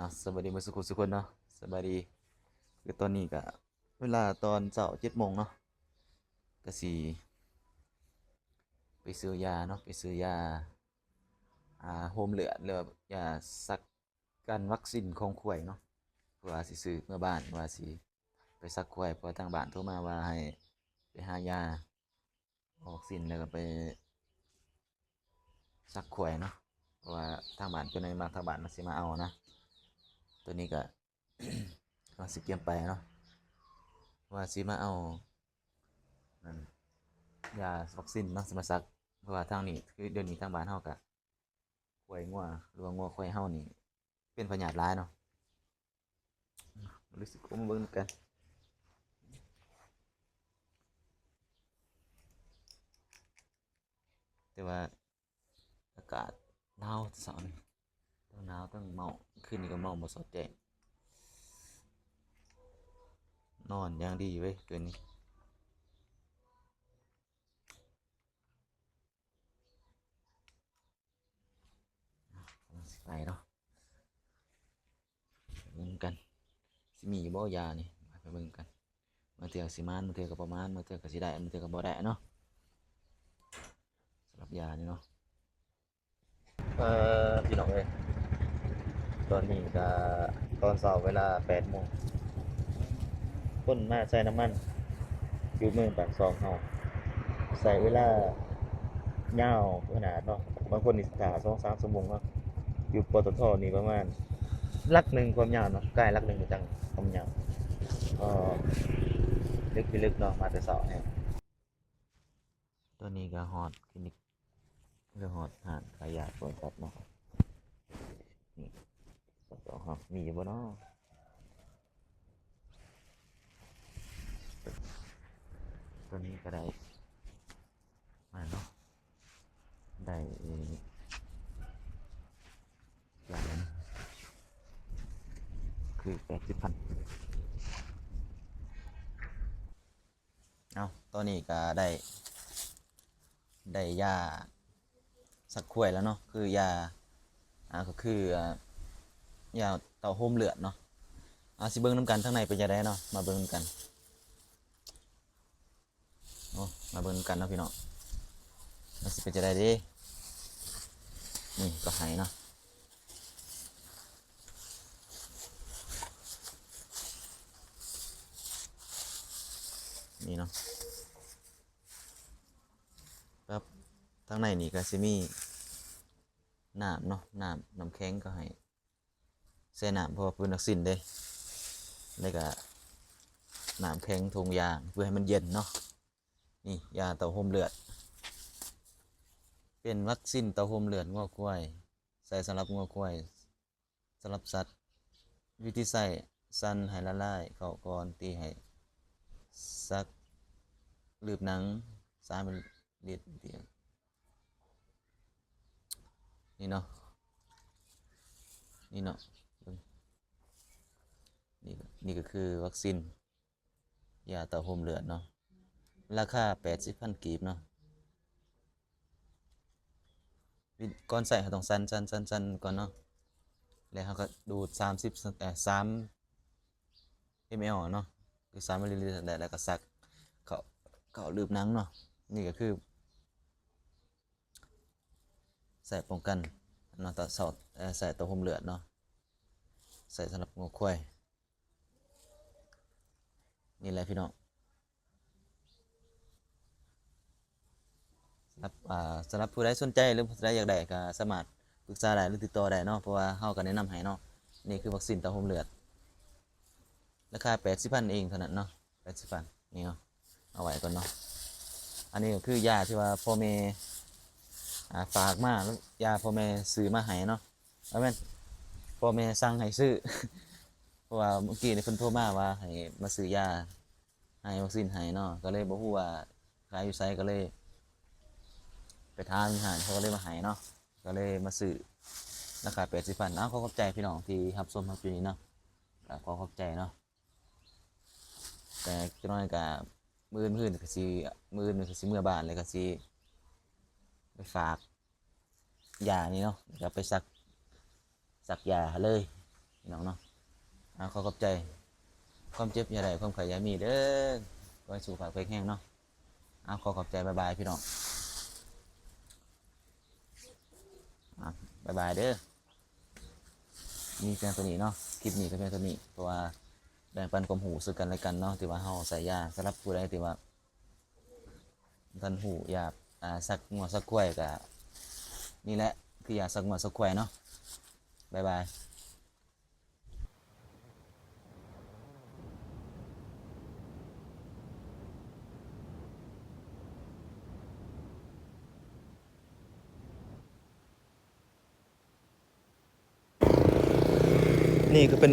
ອ່າ ສະບາຍດີເບິດສູ່ຄົນເນາະ ສະບາຍດີ. ຄືຕອນນີ້ກະເວລາຕອນເຊົ້າເຈັດໂມງເນາະ ກະຊິໄປຊື້ຢາເນາະ ໄປຊື້ຢາ ອ່າ ໂຮມເລືອດ ຫຼືວ່າຢາສັກກັນວັກຊີນຂອງຄວາຍເນາະ ເພາະວ່າຊິຊື້ເມືອບ້ານ ວ່າຊິໄປສັກຄວາຍ ເພາະວ່າທາງບ້ານໂທມາວ່າໃຫ້ໄປຫາຢາ ອອກສິນ ແລ້ວກໍໄປສັກຄວາຍເນາະ ເພາະວ່າທາງບ້ານເຈົ້າໜ້າທີ່ມາ ທາງບ້ານມາ ຊິມາເອົານະ. ໂຕນີ້ກໍ ວ່າຊິກຽມໄປເນາະ ວ່າຊິມາເອົານັ້ນ ຢາວັກຊີນເນາະ ຊິມາສັກ ເພາະວ່າທາງນີ້ ຄືດຽວນີ້ທາງບ້ານເຮົາກໍ ຄວາຍງົວ ຫຼືວ່າງົວຄວາຍເຮົານີ້ ເປັນພະຍາດຫຼາຍເນາະ. ມາເບິ່ງນຳກັນ ແຕ່ວ່າອາກາດໜາວເຊົ້ານີ້ ທັງໜາວທັງເມົາ ຄືນນີ້ກໍເມົາບໍ່ສອດແຈ້ງ ນອນຢ່າງດີເວີຍຄືນນີ້. ກຳລັງຊິໄປເນາະ ເບິ່ງກັນ ຊິມີຢູ່ບໍ່ຢານີ້ ໄປເບິ່ງກັນ ບາງເທື່ອຊິມານ ບາງເທື່ອກໍບໍ່ມານ ບາງເທື່ອກໍຊິໄດ້ ບາງເທື່ອກໍບໍ່ໄດ້ເນາະ ສຳລັບຢານີ້ເນາະ. ເອີ ພີ່ນ້ອງເອີຍ ຕອນນີ້ກະຕອນເຊົ້າເວລາແປດໂມງ ຄົນມາໃສ່ນ້ຳມັນຢູ່ເມືອງປາກຊ່ອງເຮົາ ໃຊ້ເວລາຍາວຂະໜາດເນາະ ບາງຄົນນີ້ຖ້າສອງສາມຊົ່ວໂມງເນາະ ຢູ່ ປຕທ ນີ້ປະມານຫຼັກໜຶ່ງຄວາມຍາວເນາະ ກາຍຫຼັກໜຶ່ງຈັງຄວາມຍາວ ເອີ ເລິກພິລຶກເນາະ ມາແຕ່ເຊົ້າແຮງ. ຕອນນີ້ກໍຮອດຄລີນິກ ຫຼືຮອດຮ້ານຂາຍຢາສວນສັດເນາະ ນີ້ ປຕທ ມີຢູ່ບໍ່ເນາະ? ຕອນນີ້ກໍໄດ້ມາເນາະ ໄດ້ຢາ ຄືແປດສິບພັນ ເອົາ ຕອນນີ້ກໍໄດ້ ໄດ້ຢາສັກຄວາຍແລ້ວເນາະ ຄືຢາ ອ່າ ກໍຄື ອ່າ ຢາເຕົ້າໂຮມເລືອດເນາະ. ເອົາ ຊິເບິ່ງນຳກັນທາງໃນເປັນຈັ່ງໃດເນາະ ມາເບິ່ງນຳກັນ ໂອ້ ມາເບິ່ງນຳກັນເນາະພີ່ນ້ອງ ມັນຊິເປັນຈັ່ງໃດເດ. ນີ້ກໍໃຫ້ເນາະ ນີ້ເນາະ ປັບ ທາງໃນນີ້ກໍຊິມີນ້ຳເນາະ ນ້ຳ ນ້ຳແຂງກໍໃຫ້ ໃສ່ນ້ຳ ເພາະວ່າເປັນວັກຊີນເດ້ ແລ້ວກໍນ້ຳແຂງຖົງຢາເພື່ອໃຫ້ມັນເຢັນເນາະ. ນີ້ ຢາເຕົ້າໂຮມເລືອດ ເປັນວັກຊີນເຕົ້າໂຮມເລືອດງົວຄວາຍ ໃຊ້ສຳລັບງົວຄວາຍ ສຳລັບສັດ. ວິທີໃຊ້: ສັນໃຫ້ລະລາຍເຂົ້າກ່ອນ ຕີໃຫ້ສັກ ຫຼືບໜັງ ສາມມິນລີລິດ. ນີ້ເນາະ ນີ້ເນາະ ເບິ່ງ ນີ້ ນີ້ກໍຄືວັກຊີນ ຢາເຕົ້າໂຮມເລືອດເນາະ ລາຄາແປດສິບພັນກີບເນາະ. ວິ ກ່ອນໃຊ້ເຮົາຕ້ອງສັນ ສັນ ສັນ ສັນກ່ອນເນາະ ແລ້ວເຮົາກໍດູດສາມສິບ ເອີ ສາມ ເອັມແອລ ເນາະ ຄືສາມມິນລີລິດ ແລ້ວ ແລ້ວກໍສັກເຂົ້າ ເຂົ້າລືບໜັງເນາະ. ນີ້ກໍຄື ໃຊ້ປ້ອງກັນເນາະ ຕໍ່ສອດ ເອີ ໃຊ້ເຕົ້າໂຮມເລືອດເນາະ ໃຊ້ສຳລັບງົວຄວາຍ. ນີ້ແຫຼະພີ່ນ້ອງ ສຳລັບ ອ່າ ສຳລັບຜູ້ໃດສົນໃຈ ຫຼືຜູ້ໃດຢາກໄດ້ ກໍສາມາດປຶກສາໄດ້ ຫຼືຕິດຕໍ່ໄດ້ເນາະ ເພາະວ່າເຮົາກໍແນະນຳໃຫ້ເນາະ. ນີ້ຄືວັກຊີນເຕົ້າໂຮມເລືອດ ລາຄາແປດສິບພັນເອງເທົ່ານັ້ນເນາະ ແປດສິບພັນ ນີ້ເນາະ ເອົາໄວ້ກ່ອນເນາະ. ອັນນີ້ກໍຄືຢາທີ່ວ່າພໍ່ແມ່ ອ່າ ຝາກມາ ຢາພໍ່ແມ່ຊື້ມາໃຫ້ເນາະ ບໍ່ແມ່ນ ພໍ່ແມ່ສັ່ງໃຫ້ຊື້ ເພາະວ່າມື້ກີ້ນີ້ເພິ່ນໂທມາວ່າໃຫ້ມາຊື້ຢາ ໃຫ້ວັກຊີນໃຫ້ເນາະ ກໍເລີຍບໍ່ຮູ້ວ່າຂາຍຢູ່ໃສ ກໍເລີຍໄປຖາມຢູ່ຫັ້ນ ເຂົາກໍເລີຍມາໃຫ້ເນາະ ກໍເລີຍມາຊື້ລາຄາແປດສິບພັນ. ເອົາ ຂໍຂອບໃຈພີ່ນ້ອງທີ່ຮັບຊົມຮັບຢູ່ນີ້ເນາະ ກໍຂໍຂອບໃຈເນາະ. ແຕ່ຈັກໜ້ອຍກະ ມື້ອື່ນ ມື້ອື່ນກະຊິ ມື້ອື່ນກະຊິເມືອບ້ານ ແລ້ວກະຊິໄປຝາກຢານີ້ເນາະ ແລ້ວກະໄປສັກ ສັກຢາເລີຍ ພີ່ນ້ອງເນາະ. ເອົາ ຂໍຂອບໃຈ. ຄວາມເຈັບຢ່າໄດ້ ຄວາມໄຂ້ຢ່າມີເດີ. ຂໍໃຫ້ສຸຂະພາບແຂງແຮງເນາະ. ເອົາ ຂໍຂອບໃຈ. ບາຍບາຍພີ່ນ້ອງ. ອ່າ ບາຍບາຍເດີ. ມີພຽງເທົ່ານີ້ເນາະ. ຄລິບນີ້ກໍພຽງເທົ່ານີ້ ເພາະວ່າແບ່ງປັນຄວາມຮູ້ເຊິ່ງກັນແລະກັນເນາະ ທີ່ວ່າເຮົາໃຊ້ຢາ. ສຳລັບຜູ້ໃດທີ່ວ່າ ທ່ານຮູ້ຢາກ ອ່າ ສັກງົວສັກຄວາຍ ກະນີ້ແຫຼະ ຄືຢາສັກງົວສັກຄວາຍເນາະ. ບາຍບາຍ. ນີ້ກໍເປັນ